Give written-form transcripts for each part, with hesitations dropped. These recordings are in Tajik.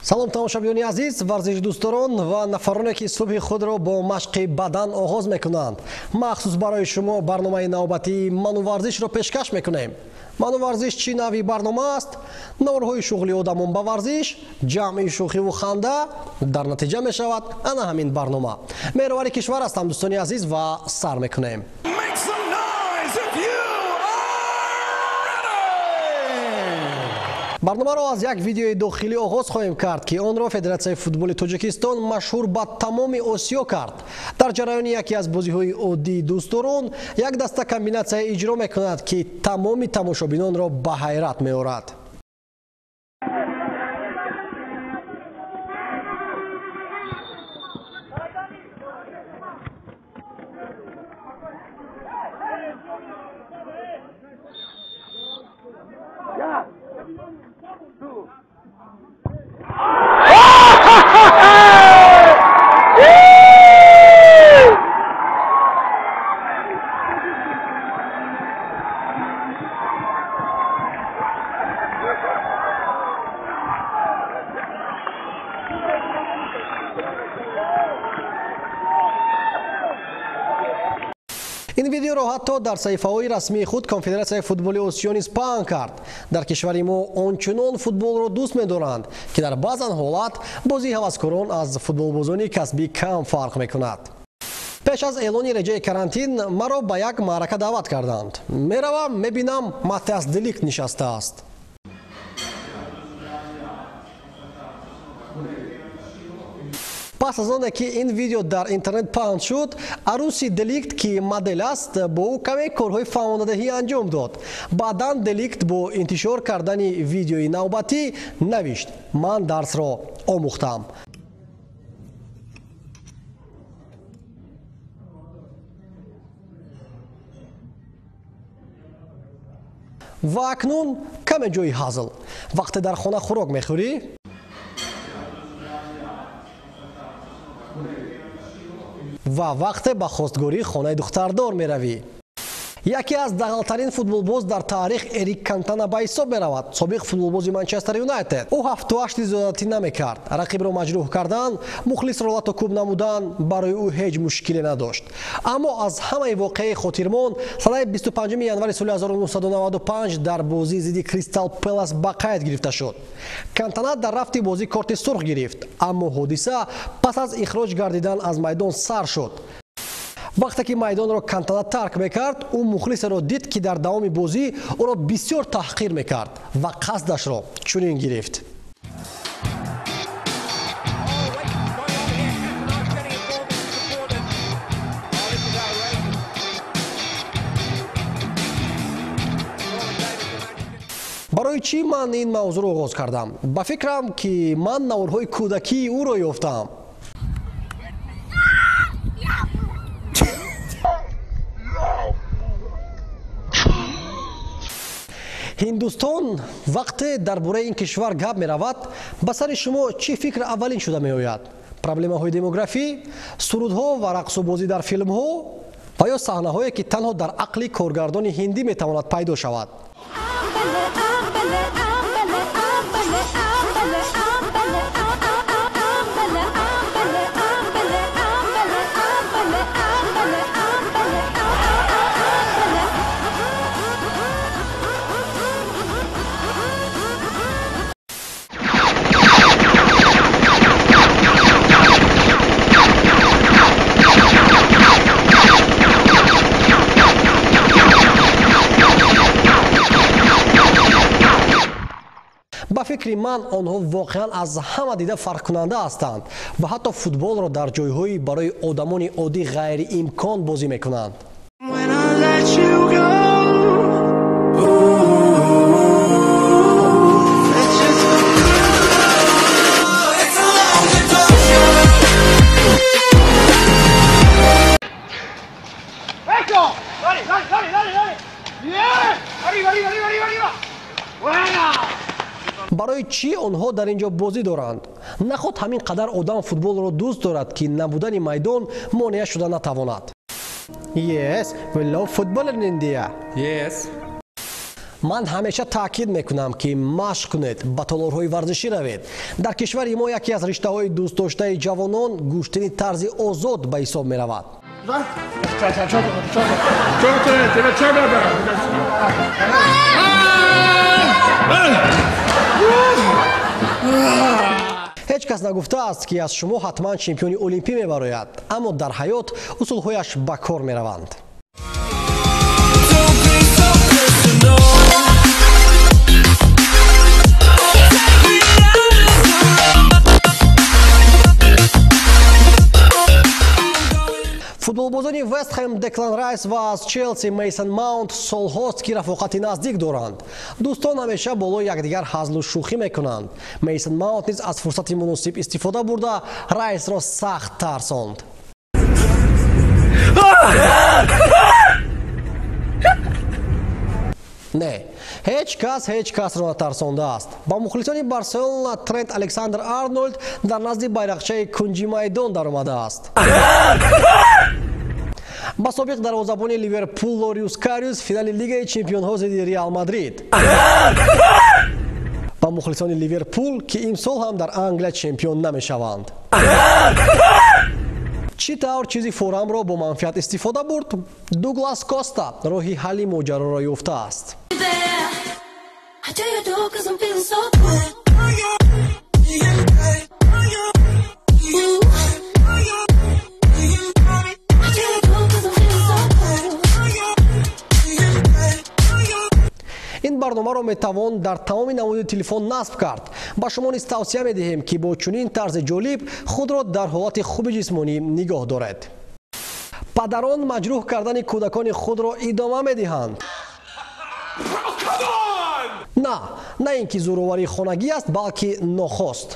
Салом тамошобинони азиз, варзишдӯсторон ва нафароне ки субҳи худро бо машқи бадан оғоз мекунанд. Махсус барои шумо барномаи навбатии «Ману варзишро» пешкаш мекунем. «Ману варзиш» чӣ навъи барнома аст? Наворҳои шуғли одамон ба варзиш, ҷамъи шӯхиву ханда дар натиҷа мешавад ана ҳамин барнома. Меҳровари кишвар ҳастам, дӯстони азиз, ва сар мекунем. Барномаро аз як видеои дохилӣ оғоз хоҳем кард, ки онро Федератсияи футболи Тоҷикистон машҳур ба тамоми Осиё кард. Дар ҷараёни яке аз бозиҳои оддии дӯстдорон як даста комбинатсия иҷро мекунад, ки тамоми тамошобинонро ба ҳайрат меорад. Ин видеоро ҳатто дар саҳифаҳои расмии худ Конфедератсияи футболи Осиё низ паҳн кард. Дар кишвари мо ончунон футболро дӯст медоранд, ки дар баъзан ҳолат бозии ҳаваскорон аз футболбозони касбӣ кам фарқ мекунад. Пеш аз эълони реҷаи карантин маро ба як маърака даъват карданд. Меравам, мебинам Матиас Деликт нишастааст. Пас аз оне ки ин видео дар интернет паҳн шуд, арӯси Деликт, ки модел аст, бо ӯ каме корҳои фаҳмондадиҳӣ анҷом дод. Баъдан Деликт бо интишор кардани видеои навбатӣ навишт: «Ман дарсро омӯхтам». Ва акнун каме ҷои ҳазл. Вақте дар хона хӯрок мехӯрӣ, ва вақте ба хостгории хонаи духтардор меравӣ. Яке аз дағалтарин футболбоз дар таърих Эрик Кантана ба ҳисоб меравад, собиқ футболбози Манчестер Юнайтед. Ӯ 7-8 зиёдатӣ намекард. Рақибро маҷрӯҳ кардан, мухлисро лату кӯб намудан барои ӯ ҳеҷ мушкиле надошт. Аммо аз ҳамаи воқеаи хотирмон санаи 25 январи соли 1995 дар бозии зидди Кристал Пелас ба қайд гирифта шуд. Кантана дар рафти бозӣ корти сурх гирифт, аммо ҳодиса пас аз ихроҷ гардидан аз майдон сар шуд. Вақте ки майдонро Кантана тарк мекард, ӯ мухлисеро дид, ки дар давоми бозӣ ӯро бисёр таҳқир мекард ва қасдашро чунин гирифт. Барои чӣ ман ин мавзӯъро оғоз кардам? Ба фикрам, ки ман наворҳои кӯдакии ӯро ёфтам. Ҳиндустон. Вақте дар бораи ин кишвар гап меравад, ба сари шумо чӣ фикр аввалин шуда меояд? Проблемаҳои демографӣ, сурудҳо ва рақсубозӣ дар филмҳо ва ё саҳнаҳое, ки танҳо дар ақли коргардони ҳиндӣ метавонад пайдо шавад? Ба фикри ман, онҳо воқеан аз ҳама дида фарқкунанда ҳастанд ва ҳатто футболро дар ҷойҳои барои одамони оддӣ ғайриимкон бозӣ мекунанд. Барои чӣ онҳо дар ин ҷо бозӣ доранд? Наход ҳамин қадар одам футболро дӯст дорад, ки набудани майдон монеа шуда натавонад. Yes, we love football in India. Yes. Ман ҳамеша таъкид мекунам, ки машқ кунед, ба толорҳои варзишӣ равед. Дар кишвари мо яке аз риштаҳои дӯстдоштаи ҷавонон гӯштини тарзи озод ба ҳисоб меравад. Ҳеҷ кас нагуфтааст, ки аз шумо ҳатман чемпиони олимпӣ мебарояд, аммо дар ҳаёт усулҳояш ба кор мераванд. Футболбозони Вестхэм Деклан Райс ва аз Челси Мейсон Маунт солҳост, ки рафоқати наздик доранд. Дӯстон ҳамеша болои якдигар ҳазлу шӯхӣ мекунанд. Мейсон Маунт низ аз фурсати муносиб истифода бурда, Райсро сахт тарсонд. Не, ҳеҷ кас ҳеҷ касро натарсондааст. Ба мухлисони Барселона Трент Александр Арнольд дар назди байрақчаи кунҷи майдон даромадааст. Ба собиқ дарвозабони Ливерпул Лориус Кариус финали Лигаи чемпионҳо зидди Реал Мадрид. Ба мухлисони Ливерпул, ки имсол ҳам дар Англия чемпион намешаванд. Чӣ тавр чизи форамро бо манфиат истифода бурд? Дуглас Коста роҳи ҳалли моҷароро ёфтааст. Ин барномаро метавон дар тамоми намуди телефон насб кард. Ба шумо низ тавсия медиҳем, ки бо чунин тарзи ҷолиб худро дар ҳолати хуби ҷисмонӣ нигоҳ доред. Падарон маҷрӯҳ кардани кӯдакони худро идома медиҳанд. На, на ин ки зӯроварии хонагӣ аст, балки нохост.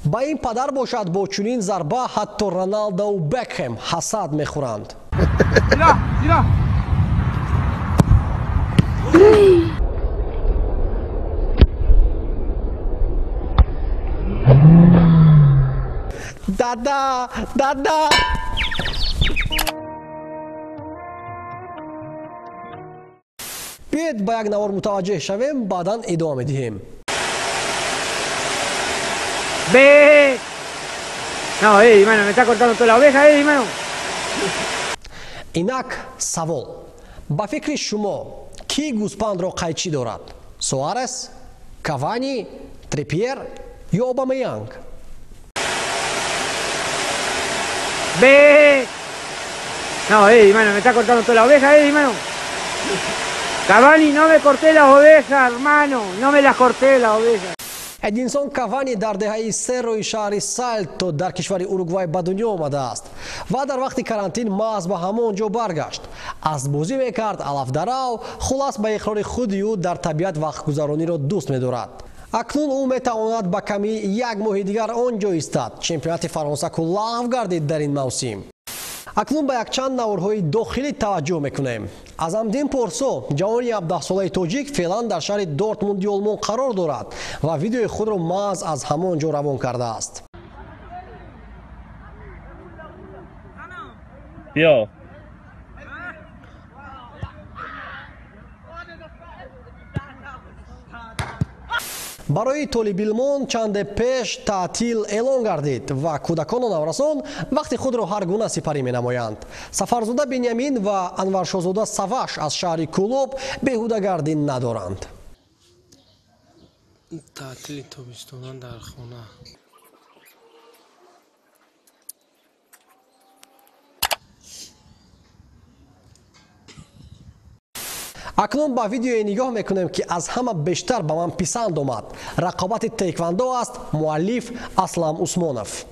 Ба ин падар бошад, бо чунин зарба ҳатто Роналдоу Бекхем ҳасад мехӯранд. Дада, дада! Биёед ба як навор мутаваҷҷеҳ шавем, баъдан идома медиҳем. Ve. No, Eddie, mano, me está cortando toda la oveja, Eddie, mano. Инак савол. Ба фикри шумо, кӣ гӯспандро қайчӣ дорад? Суарес, Кавани, Трипьер ё Обамеянг? Ve. No, Eddie, mano, me está cortando toda la oveja, Eddie, mano. Cavani, no me corté las ovejas, hermano. No me las corté las ovejas. Эдинсон Кавани дар деҳаи Серрои шаҳри Салто дар кишвари Уругвай ба дунё омадааст ва дар вақти карантин маҳз ба ҳамон ҷо баргашт. Аспбозӣ мекард, алафдарав, хулас ба иқрори худи ӯ дар табиат вақтгузарониро дӯст медорад. Акнун ӯ метавонад ба камии як моҳи дигар он ҷо истад. Чемпионати Фаронса ку лағв гардид дар ин мавсим. Акнун ба якчанд наворҳои дохилӣ таваҷҷӯҳ мекунем. Азамдин Порсо, ҷавони 17-солаи тоҷик, феълан дар шаҳри Дортмунди Олмон қарор дорад ва видеои худро маҳз аз ҳамон ҷо равон кардааст. Барои толибилмон чанде пеш таътил эълон гардид ва кӯдакону наврасон вақти худро ҳар гуна сипарӣ менамоянд. Сафарзода Бенямин ва Анваршозода Саваш аз шаҳри Кӯлоб беҳудагардӣ надоранд. Таътили тобистона дар хона. Акнун ба видеое нигоҳ мекунем, ки аз ҳама бештар ба ман писанд омад. Рақобати тейквандо аст, муаллиф Аслам Усмонов.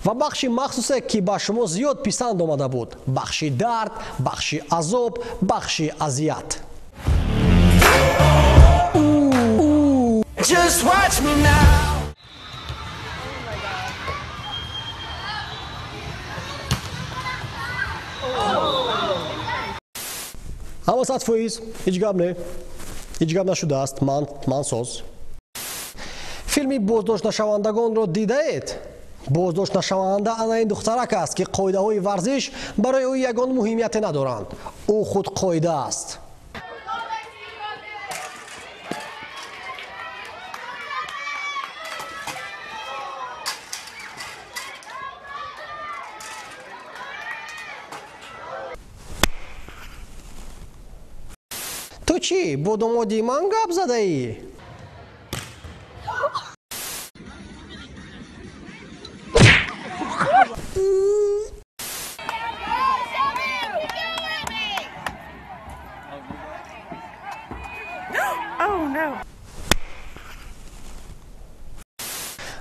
Ва бахши махсусе, ки ба шумо зиёд писанд омада буд. Бахши дард, бахши азоб, бахши азият. 500%. Ҳеҷ гап не, ҳеҷ гап нашудааст. Ман соз. Филми боздоштнашавандагонро дидаед? Боздоштнашаванда ана ин духтарак аст, ки қоидаҳои варзиш барои ӯ ягон муҳимияте надоранд. Ӯ худ қоида аст. Ту чӣ, бо домоди ман гап задаӣ?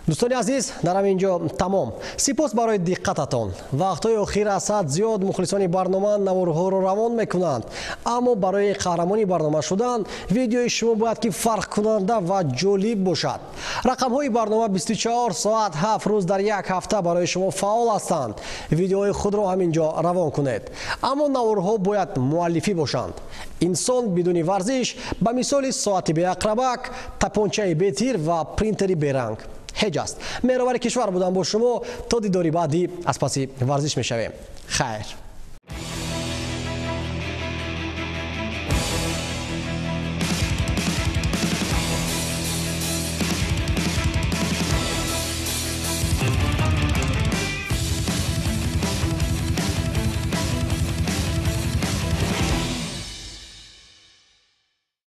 Дӯстони азиз, дар ҳамин ҷо тамом. Сипос барои диққататон. Вақтҳои охир аз ҳад зиёд мухлисони барнома наворҳоро равон мекунанд, аммо барои қаҳрамони барнома шудан видеои шумо бояд ки фарқкунанда ва ҷолиб бошад. Рақамҳои барнома 24 соат 7 рӯз дар як ҳафта барои шумо фаъол ҳастанд. Видеои худро ҳамин ҷо равон кунед, аммо наворҳо бояд муаллифӣ бошанд. Инсон бидуни варзиш ба мисоли соати беақрабак, тапончаи бетир ва принтери беранг ҳеҷ аст. Меҳровари кишвар будам бо шумо. То дидори баъдӣ аз паси варзиш мешавем. Хайр.